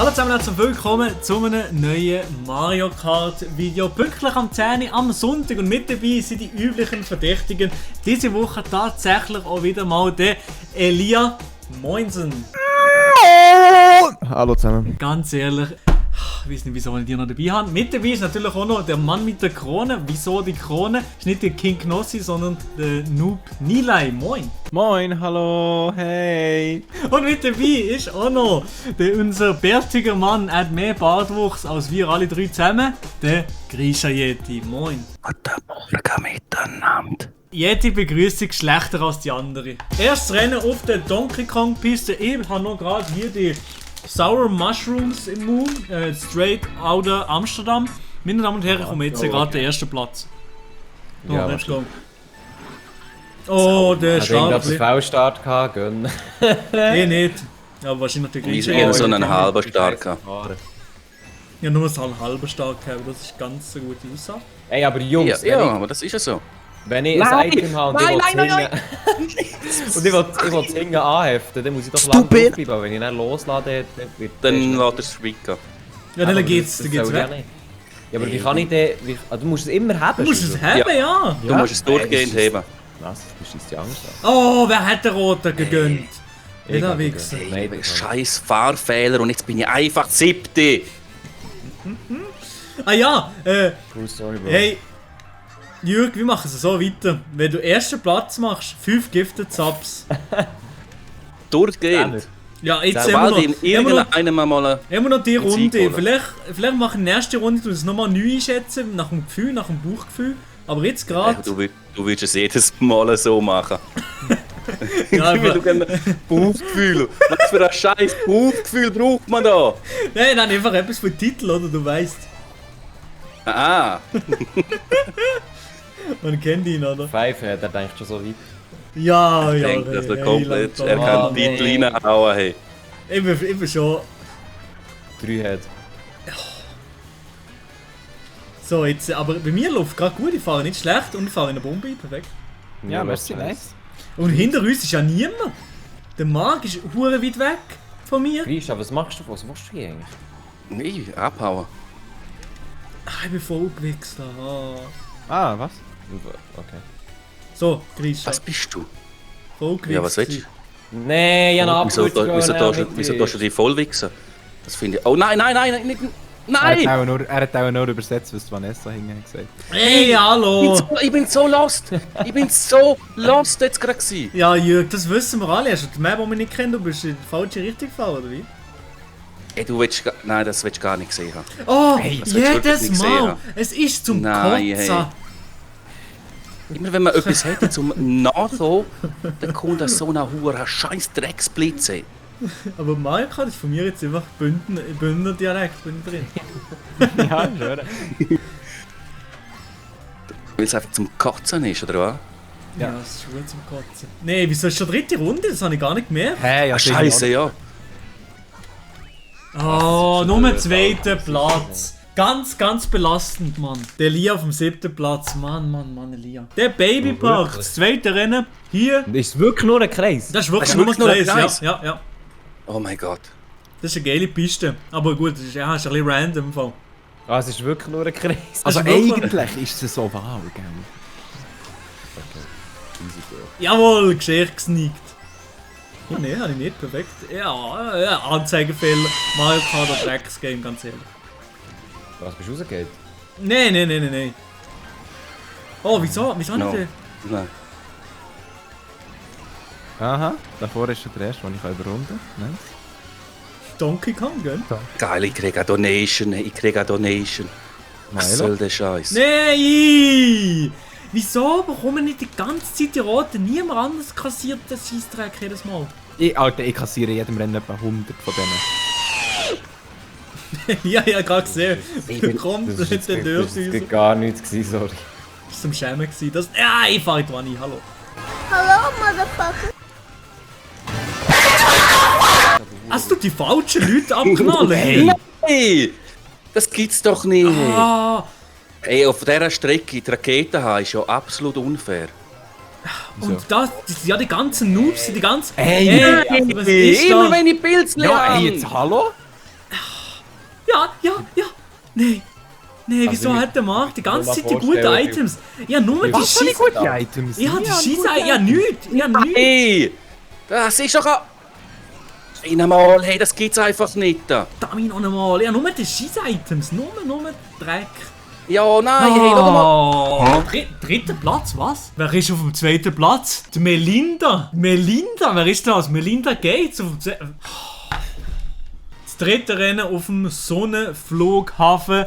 Hallo zusammen, herzlich willkommen zu einem neuen Mario Kart Video. Pünktlich am 10 Uhr am Sonntag und mit dabei sind die üblichen Verdächtigen. Diese Woche tatsächlich auch wieder mal der Elia Moinsen. Hallo zusammen. Ganz ehrlich, ich weiß nicht, wieso wir die noch dabei haben. Mit dabei ist natürlich auch noch der Mann mit der Krone. Wieso die Krone? Ist nicht der King Knossi, sondern der Noob Nilay. Moin. Moin, hallo, hey. Und mit dabei ist auch noch unser bärtiger Mann. Er hat mehr Bartwuchs als wir alle drei zusammen. Der Grisha Yeti. Moin. Guten Morgen miteinander. Yeti Begrüßung schlechter als die andere. Erstes Rennen auf der Donkey Kong Piste. Ich habe noch gerade hier die Sour Mushrooms im Mund. Straight Outer Amsterdam. Meine Damen und Herren, ich komme jetzt gerade den ersten Platz. So, Ja, let's go. Oh, der Ich habe Start. einen V-Start gehabt, gönn. Nee, nicht. Ja, wahrscheinlich der Wie Grisha. eher so einen halben starker. Ja, nur so einen halben stark haben. Das ist ganz eine gute Aussage. Ey, aber Jungs, Ja, aber das ist ja so. wenn ich ein Item habe und ich will es hinten anheften, dann muss ich doch lang draufbleiben. Aber wenn ich dann loslade, dann wird Dann lässt er es schwicken. Ja, dann geht's weg. Ja, aber wie kann ich den... Du musst es immer haben. Du musst es haben, ja. Du musst es durchgehend heben. Was? Du schießt die Angst an. Oh, wer hat den Roten gegönnt? Jeder Wichser. Nein, Scheiß Fahrfehler und jetzt bin ich einfach 7. Ah ja, Cool Story, Bro. hey. Jürg, wir machen es so weiter. Wenn du ersten Platz machst, 5 Gifted Subs. Durchgehend. Ja, jetzt Sobald in irgendeinem mal... haben wir noch die Ein Sieg Runde. holen. Vielleicht machen wir in der nächsten Runde es nochmal neu einschätzen, nach dem Gefühl, nach dem Bauchgefühl. Aber jetzt gerade... Du willst es jedes Mal so machen. Ja, Ich will gerne Bauchgefühl. Was für ein scheiß Bauchgefühl braucht man da? nein, einfach etwas für den Titel, oder? Du weißt. Ah, Man kennt ihn, oder? Pfeife, der denkt schon so weit. Ja, ich ja. denke, dass er hey, komplett... lang Er da. kann den Titel nee. reinhauen, hey. Ich bin schon... 3 hat. So, jetzt... Aber bei mir läuft gerade gut, ich fahre nicht schlecht und ich fahre in eine Bombe, perfekt. Ja, merci, nice. Und hinter uns ist ja niemand. Der Marc ist hure weit weg von mir. Grisha, was machst du? Was machst du hier eigentlich? Nee, abhauen. Ah, ich bin voll gewichst. Ah, was? Okay. So, Grisha. Was bist du? Voll gewichst. Ja, was willst du? Nee, ich habe Wieso tust du dich vollwichsen? Das finde ich... Oh nein, nein, nein, nicht... Nein! Er hat auch nur übersetzt, was Vanessa hinten gesagt hat. Hey, hallo! Ich bin so lost! Ich bin so lost jetzt gerade gewesen. Ja, Jürg, das wissen wir alle. Hast du die Map, die wir nicht kennen? Du bist in die falsche Richtung gefahren, oder wie? Ey, du willst... Nein, das willst du gar nicht sehen. Oh, das willst du wirklich jedes nicht Mal! sehen. Es ist zum Nein, Kotzen! hey. Immer wenn man etwas hätte zum Nachsehen, dann kommt da so ein hoher scheiß Drecksblitz. ey. Aber Mario Kart ist von mir jetzt einfach Bündner Dialekt bin drin. Ja, schön. Weil es einfach zum Kotzen ist, oder was? Ja, das ist schon zum Kotzen. Nee, wieso ist schon dritte Runde? Das habe ich gar nicht gemerkt. Hey, ja, Scheiße, ja. Oh, nur zweiter Platz. Ganz, ganz belastend, Mann. Der Elia auf dem 7. Platz. Mann, Elia. Der Babypark, das zweite Rennen. Hier. Ist wirklich nur ein Kreis? Das ist wirklich Das ist nur wirklich nur ein Kreis. Kreis. Ja. Oh mein Gott. Das ist eine geile Piste. Aber gut, das ist, ja, ist ein bisschen random im Fall. Ah, es ist wirklich nur ein Kreis. Also ist wirklich- eigentlich ist es so wow, gell? Jawohl, Geschichte gesneakt. Oh ne, habe ich nicht. Perfekt. Ja, Anzeigefehler. Mario Kart oder Drecksgame, ganz ehrlich. Was bist du rausgeht? Nee. Oh, wieso? Wieso No. nicht? Nein. Aha, davor ist schon der erste, den ich überrunden kann. Nice. Donkey Kong, gell? Geil, ich krieg eine Donation. Was soll der Scheiß? Nein! Wieso bekommen nicht die ganze Zeit die Roten? Niemand anders kassiert den Scheissdreck jedes Mal. Ich kassiere jedem Rennen etwa 100 von denen. Ja, gerade gesehen. Ich Du bin- kommst Das mit den Dörfern war raus. gar nichts, gewesen, sorry. Das war zum Schämen. Das, ja, ich fahre jetzt an. Hallo. Hello, motherfucker. Hast du die falschen Leute abknallen? Hey! Hey! Das gibt's doch nicht! Ah, Ey, auf dieser Strecke die Raketen haben ist ja absolut unfair. und das, ja, die ganzen Noobs, die ganzen... Hey, was ist Immer das? wenn ich Pilze Ja, habe. hey, jetzt hallo? Nein. Nein, Also wieso ich- hat der Markt die ganze ich Zeit kann die mir guten vorstellen, Items? Ja, nur die Was für Scheiße. gute Items? Ja, die Nie Scheiße. gute Ja, nichts. Ja, nichts. Hey! Das ist doch ein... Einmal, hey, das gibt's einfach nicht. Verdammt noch einmal. Ja, nur die Scheiß-Items. Nur Dreck. Ja, nein, hey, schau mal. Dritter Platz, was? Wer ist auf dem zweiten Platz? Die Melinda. Melinda, wer ist das? Melinda Gates auf dem zweiten... Das dritte Rennen auf dem Sonnenflughafen.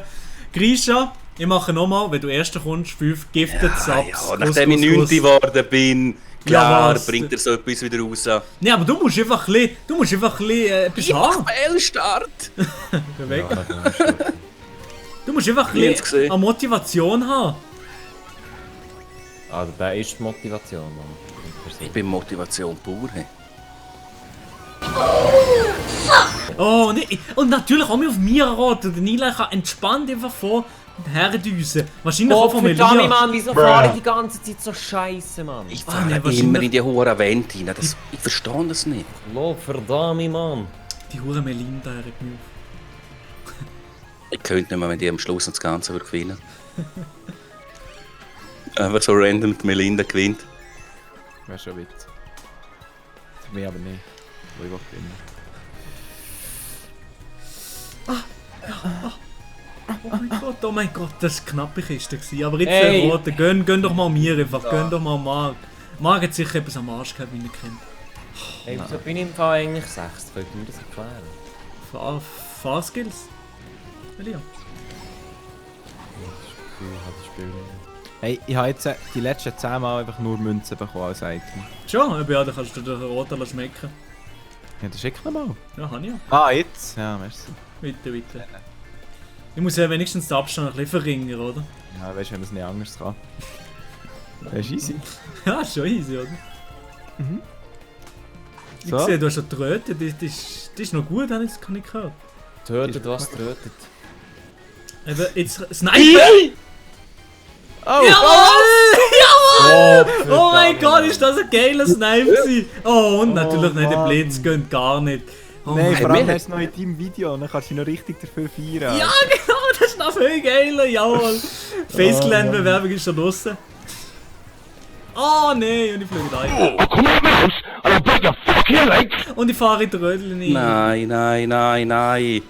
Grisha, ich mache nochmal, wenn du erster kommst, 5 Gifted Subs. Ja, nachdem ich 9. geworden bin, Ja, klar, was? bringt er so etwas wieder raus. Nee, aber du musst einfach ein bisschen etwas haben. L-Start! Bewegen. Du musst einfach ein Ich hab's bisschen gesehen. eine Motivation haben. Also, der ist die Motivation, Mann. Ich bin Motivation pur. Hey. Oh, und natürlich auch mal auf mir raten. Der Nila kann entspannt einfach vor herdüsen. Wahrscheinlich auch von verdammt, Melia. Mann, wieso fahre ich die ganze Zeit so scheiße, Mann? Ich nee, fahre wahrscheinlich- immer in die hohen Wände rein. Ich verstehe das nicht. Lob, verdammt, Mann. Die hure Melinda regt mich auf. Ich könnte nicht mehr, wenn die am Schluss noch das Ganze würde gewinnen. Einfach so random die Melinda gewinnt. Wäre schon Witz. Für mich aber nicht. Wo ich will gewinnen. Oh mein Gott, das war eine knappe Kiste gewesen. Aber jetzt Hey. roten, gönn doch mal mir einfach, gönn doch mal Marc. Marc hat sicher etwas am Arsch gehabt, wie ich ihn kenne. Hey, wieso bin ich im Fall eigentlich 6? Könnt ihr mir das erklären? Fahrskills? Elia. Hey, ich habe jetzt die letzten 10 Mal einfach nur Münzen bekommen als Item. Schon, ja, dann kannst du den roten schmecken. Ja, das schick nochmal. Ja, habe ich ja. Ah, jetzt? Ja, merci. Bitte. Ich muss ja wenigstens den Abstand ein bisschen verringern, oder? Ja, weißt du, wenn man es nicht anders kann. Das ist easy. Ja, ist schon easy, oder? Ich So. sehe, du hast schon getrötet, das ist noch gut, habe ich gehört. Tötet, was tötet. Eben, jetzt Sniper! Oh! Jawohl! Oh mein Gott, ist das ein geiler Snipe gewesen! Oh, und natürlich nicht, der Mann. Blitz gönnt gar nicht. Oh Nein, mein vor allem wir- hast du noch in deinem Video, dann kannst du dich noch richtig dafür feiern. Ja, genau, das ist noch viel geiler, jawohl. Faceland-Bewerbung ist schon draussen. Oh nein, und ich fliege rein. Und ich fahre in die Rödel rein. Nein.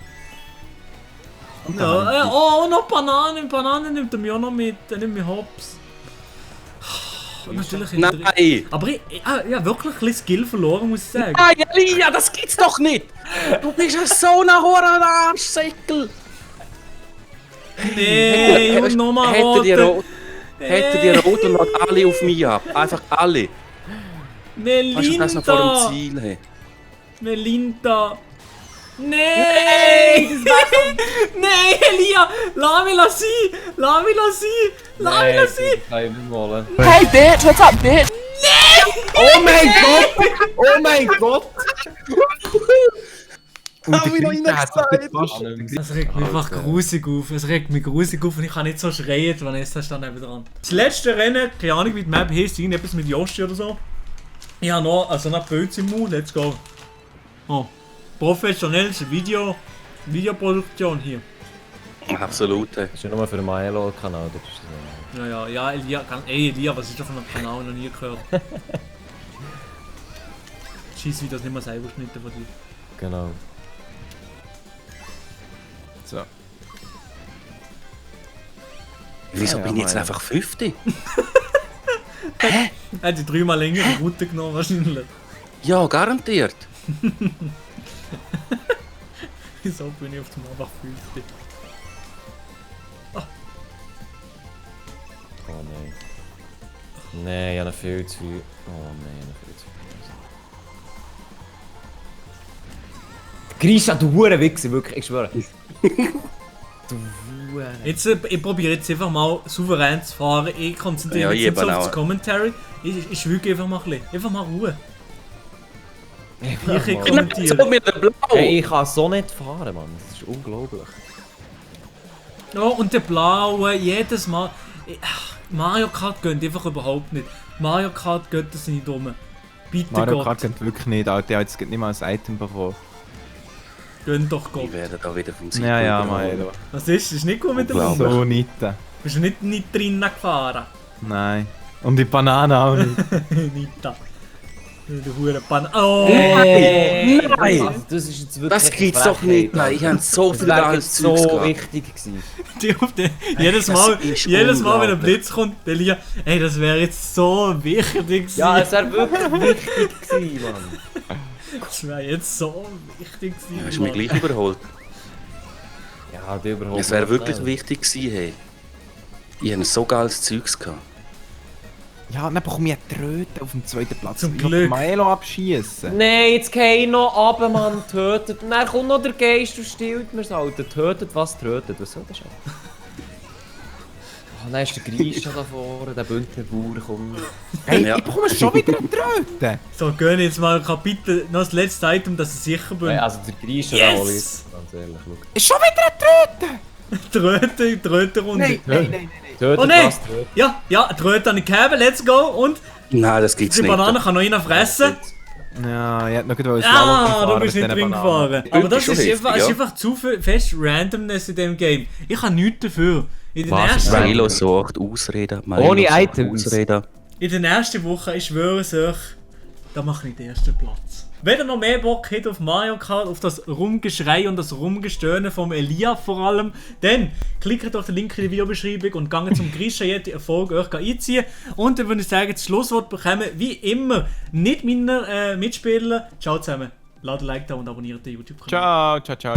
Ja, oh, noch Bananen. Bananen nimmt er mir auch noch mit. Er nimmt mich hops. Und natürlich Nein! Aber ich habe wirklich ein bisschen Skill verloren, muss ich sagen. Nein, Elia, das gibt's doch nicht! Du bist ja so ein hoher Arschsäckel! Nee, und nochmal rote. Hätte die rot und lädt alle auf mich ab. Einfach alle. Weißt du, das noch vor dem Melinda! Ziel? Hey. Melinda! Nein! Nein, Elia! Lass mich sein! Lass mich sein! Lass mich sein! Kann ich nicht wollen. Hey, bitch, what's up, bitch? Oh mein Gott! Oh mein Gott! Und Hab ich noch nicht gesagt. Es regt mich einfach grusig auf. Es regt mich grusig auf und ich kann nicht so schreien, Vanessa ist dann neben dran. Das letzte Rennen, keine Ahnung wie die Map heisst, irgendetwas mit Yoshi oder so. Ich habe noch einen Pilz im Mund, let's go. Oh. Professionelles Videoproduktion hier. Absolut. Hey. Das ist ja nur für den MyLol-Kanal. Das ist Ja, Elia, Elia, was ist das von einem Kanal noch nie gehört? Scheiss, wie das nicht mehr selber geschnitten von dir. genau. So. Wieso Ja, bin ich jetzt Mann. einfach 50? Er hat die 3-mal längere Route genommen wahrscheinlich. Ja, garantiert. Wieso bin ich auf dem einfach 50? Oh nein. Nein, ich habe noch viel zu viel. Oh nein, ich habe noch viel zu viel. Grisha, du Hurenwichser, wirklich, ich schwöre. Du Huren. Jetzt, ich probiere jetzt einfach mal souverän zu fahren. Ich konzentriere Ja, mich jetzt nicht so eben auf auch. das Commentary. Ich schwüge einfach mal ein bisschen. Einfach mal Ruhe. Ich So kommentiere. mit dem Blau. Hey, ich kann so nicht fahren, Mann. Das ist unglaublich. Ja, und der Blaue, jedes Mal. Mario Kart gönnt einfach überhaupt nicht. Mario Kart gönnt das nicht dumm. Bitte Mario Gott. Kart kennt wirklich nicht, Alter. Der hat jetzt nicht mal ein Item bekommen. Gönn doch Gott. Wir werden da wieder vom Sieg. Ja, Maelo. Was ist? Ist nicht gut mit dem Unglaublich. Uber? So nicht. Bist du nicht drinnen gefahren? Nein. Und die Banane auch nicht. Nicht da. Die Hure Oh! Nein! Also, das ist jetzt wirklich Das gibt's doch nicht, nein. Ich habe so Das viel wäre geiles jetzt Zeugs so gehabt. wichtig gewesen. Die auf den, jedes Mal, ist wenn der unglaublich. Blitz kommt, der Lia, ey, das wäre jetzt so wichtig gewesen. Ja, es wäre wirklich wichtig gewesen, Mann. Das wäre jetzt so wichtig gewesen. Ja, hast du mich gleich überholt. Ja, die überhaupt Es wäre nicht wirklich schnell. wichtig gewesen, hey. Ich hatte so geiles Zeugs gehabt. Ja, dann bekomme ich eine Tröte auf dem zweiten Platz. Zum Ich will Glück. Maelo abschießen. Nein, jetzt geh ich noch runter, Mann, tötet. Und dann kommt noch der Geist und stillt mir's, Alter. Tötet, was tötet? Was soll das schon? Oh, dann ist der Gries schon da vorne, der Bündnerbauer kommt. Hey, Ja. ich bekomme schon wieder eine Tröte. So, gönn jetzt mal ein Kapitel, noch das letzte Item, dass ich sicher bin. Nein, also der Gries schon Yes! da, Alice. Ganz ehrlich, schau. Ist schon wieder eine Tröte. Tröte-Runde. Nein. Tötet, Oh nein! was tötet. Ja, Tröte habe ich gehabt, let's go! Und Nein, das gibt's die nicht. Banane kann noch einer fressen. Ja, ich hätte noch gerade Ah, du bist nicht drin gefahren. Aber das schon ist heftig, einfach, ist ja. einfach zu viel fest Randomness in dem Game. Ich habe nichts dafür. In den Was? ersten, Milo sucht Ausreden. Milo Ohne sucht Items. Ausreden. in den ersten Wochen, ich schwöre es euch, da mache ich den ersten Platz. Wenn ihr noch mehr Bock habt auf Mario Kart, auf das Rumgeschrei und das Rumgestöhne vom Elia vor allem, dann klickt auf den Link in der Videobeschreibung und geht zum Grisha jetzt die Erfolge euch einziehen. Und dann würde ich sagen, das Schlusswort bekommen, wie immer, nicht meiner Mitspieler. Ciao zusammen, lasst ein Like da und abonniert den YouTube-Kanal. Ciao.